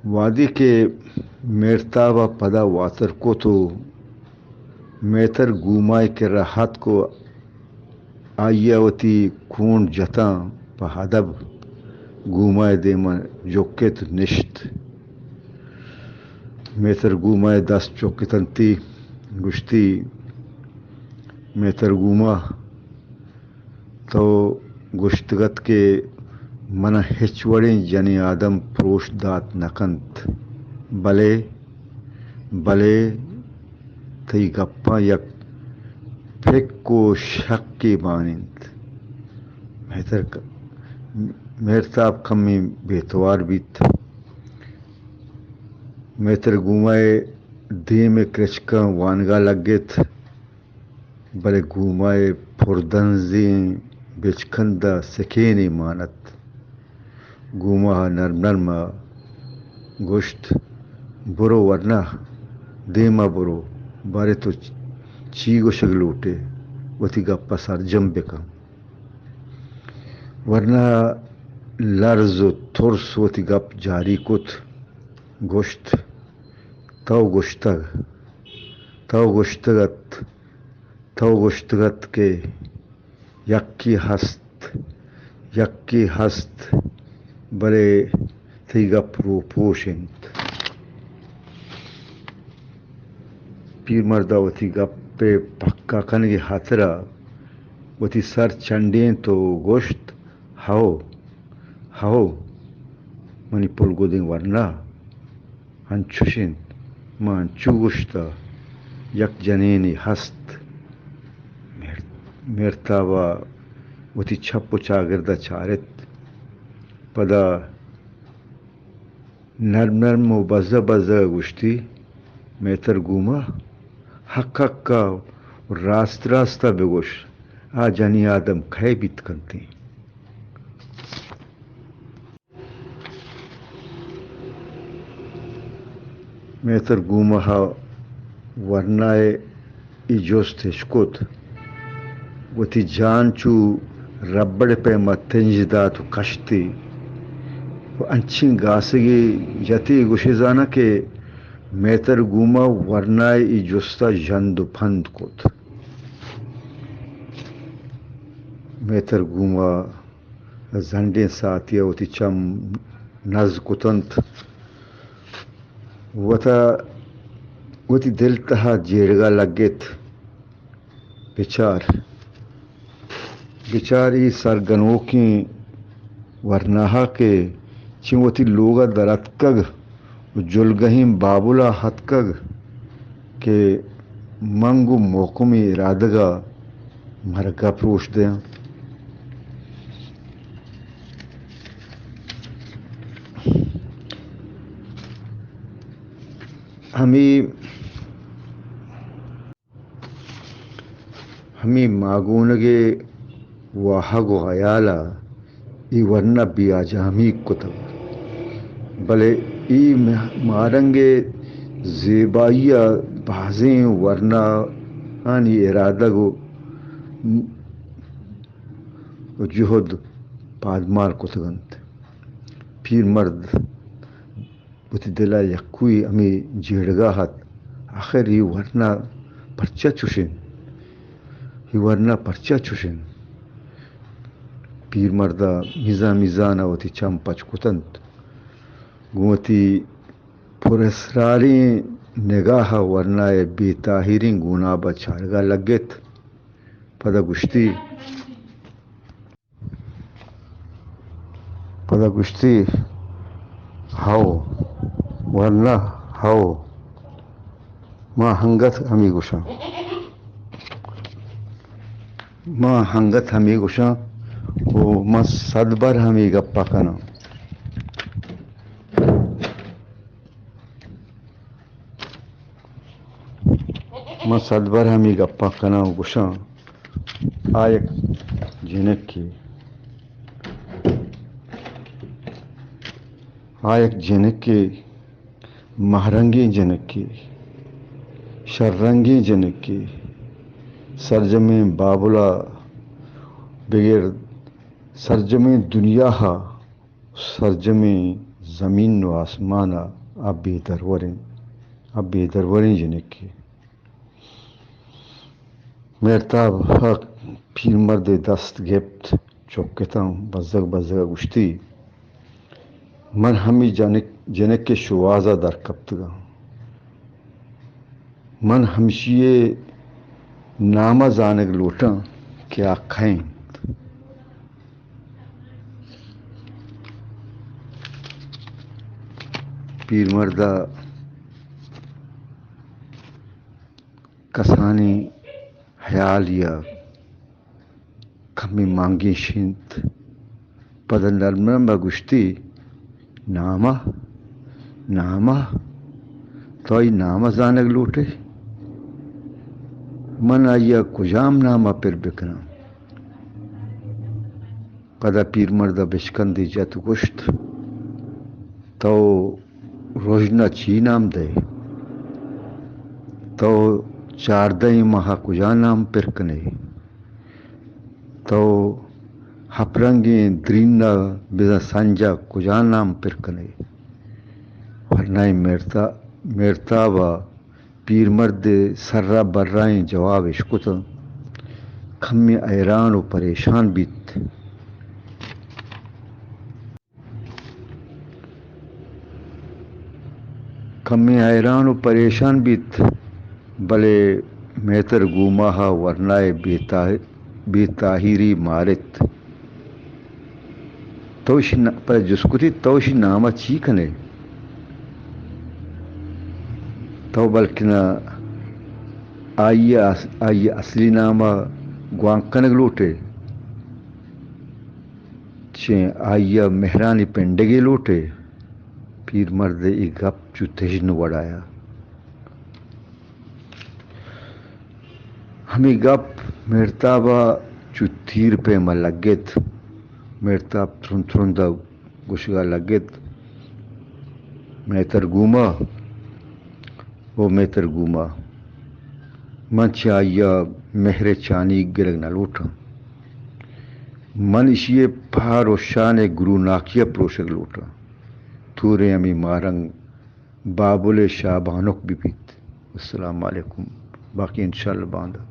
وہدے کہ مہرتاب ءَ پدا واتر کت ءُ مہتر گوما ءِ کرا اتک ءُ آئی ءَ وتی کونڈ جتاں، پہ ادب گوما ءِ دیم ءَ جکت، نشت۔ مہتر گوما ءِ دست چکتنتی، گوشتی، مہتر گوما، تو گوشتگ ات کہ من ءَ ہچ وڑیں جنیں آدم پروش دات نہ کنت، بلے، بلے تئی گپاں یک پک ءُ شکے مان انت۔ مہتر ک-، مہرتاب کمے بے توار بیت۔ مہتر گوما ءِ دیم ءِ کرچکاں وانگ ءَ لگت۔ بلے گوما ءِ پردنزیں بچکند ءَ سکینے مان ات۔ گوما ءَ نرم نرم ءَ گوشت، برو ورنا، دیم ءَ برو، بارے تو چی گوشگ لوٹ ئے، وتی گپ ءَ سرجم بکن۔ ورنا ءَ لرز ءُ ترس وتی گپ جاری کت، گوشت، تو گوشتگ، تو گوشتگ ات، تو گوشتگ ات کہ یکے ہست، یکے ہست، بلے تئی گپ روپوش انت۔ پیرمرد ءَ وتی گپ ءِ پکا کنگ ءِ ہاترا وتی سر چنڈینت ءُ گوشت، ہئو، ہئو، منی پلگدیں ورنا، انچش انت، من انچو گوشتہ، یک جنینے ہست۔ مہر-، مہرتاب ءَ وتی چپ ءُ چاگرد ءَ چارت۔ پدا نرم نرم ءُ بزہ بزہ ءَ گوشتی، مہتر گوما، حق حق ءَ ءُ راست راست ءَ بگوش، آ جنیں آدم کئے بیت کنت ایں؟ مہتر گوما ءَ ورنا ءِ اے جست اشکت، وتی جان چو ربڑ ءِ پیما تنج دات ءُ کشتی ءُ انچیں گاسگے جتی، گوشے زاناں کہ مہتر گوما ورنا ءِ اے جست ءَ ژند ءُ پند کت۔ مہتر گوما زنڈیں ساعتے ءَ وتی چم نز کتنت، وتا وتی دل تہا جیڑگا لگت۔ بچار، بچار اے سرگنوکیں ورناہا کہ چہ وتی لوگا در اتکگ ءُ جلگہیں بابلا اتکگ کہ من گوں محکمیں ارادگا مرگا پروش دیاں۔ ہمے، ہمے ماگونگے واہگ ءُ ہیالا اے ورنا بے آجامیگ کتگ، بلے اے مہ-، ماہرنگ ءِ زیبائی ءَ بازیں ورناہانی ارادگ ءُ، ءُ جہد پادمال کتگ انت۔ پیرمرد وتی دل ءَ یکوئی ہمے جیڑگا ات، آخر اے ورنا پرچا چش انت؟ اے ورنا پرچا چش انت؟ پیرمرد ءَ میزان میزان ءَ وتی چم پچ کتنت، گوں وتی پراسراریں نگاہ ءَ ورنا ءِ بے تاہیریں گوناب ءَ چارگا لگت۔ پدا گوشتی، پدا گوشتی، ہئو، ورنا، ہئو، ما ہنگت ہمے گوشاں۔ ما ہنگت ہمے گوشاں ءُ ما صد بر ہمے گپا کناں۔ من صد بر ہمے گپاں کناں ءُ گوشاں، آ یک جنکے، آ یک جنکے، مہرنگیں جنکے، شررنگیں جنکے، سرجمیں بابل ءَ بگر سرجمیں دنیا ءَ سرجمیں زمین و آسمان ءَ آ بے دروریں، آ بے دروریں جنکے۔ مہرتاب ءَ پیرمرد ءِ دست گپت، چکتاں بزگ بزگ ءَ گوشتی، من ہمے جنک، جنک ءِ شوہاز ءَ در کپتگاں۔ من ہمشی ءِ نام ءَ زانگ لوٹاں کہ آ کئے انت۔ پیرمرد ءَ کسانیں ہیالے ءَ کمے مانگیشینت۔ پدا نرم نرم ءَ گوشتی، نام ءَ؟ نام ءَ؟ تو آئی نام ءَ زانگ لوٹئے؟ من آئی ءَ کجام نام ءَ پر بکناں؟ پدا پیرمرد ءَ بشکندے جت، گوشت، تو رژن ءَ چی نام دئے؟ تو چاردہیں ماہ ءَ کجا نام پر کنئے؟ تو ہپرنگیں درین ءَ بزاں سنج ءَ کجا نام پر کنئے؟ ورنائیں مہرتا-، مہرتاب ءَ پیرمرد ءِ سر ءَ برائیں جواب اشکت، کمے حیران و پریشان بیت۔ کمے حیران و پریشان بیت، بلے مہتر گوما ءَ ورنا ءِ بے تاہ-، بے تاہیری مارت۔ تو اشی نا-، پدا جست کتی، تو اشی نام ءَ چی کنئے؟ تو بلکنا آئی ءِ اس-، آئی ءِ اصلی نام ءَ گوانک کنگ لوٹئے؟ چہ آئی ءَ مہرانی پنڈگے لوٹئے؟ پیرمرد ءِ اے گپ چو تژن وڑ ءَ آیا۔ ہمے گپ مہرتاب ءَ چو تیر پیم ءَ لگت۔ مہرتاب ترند ترند ءَ گوشگ ءَ لگت، مہتر گوما، او مہتر گوما، من چہ آئی ءَ مہر ءِ چانیگ گرگ نہ لوٹاں۔ من اشی ءِ پہر و شان ءِ گروناکی ءَ پروشگ لوٹاں۔ توریں ہمے ماہ رنگ بابل ءِ شاہ بانک بہ بیت۔ السلام علیکم۔ باقی انشاءاللہ باندا۔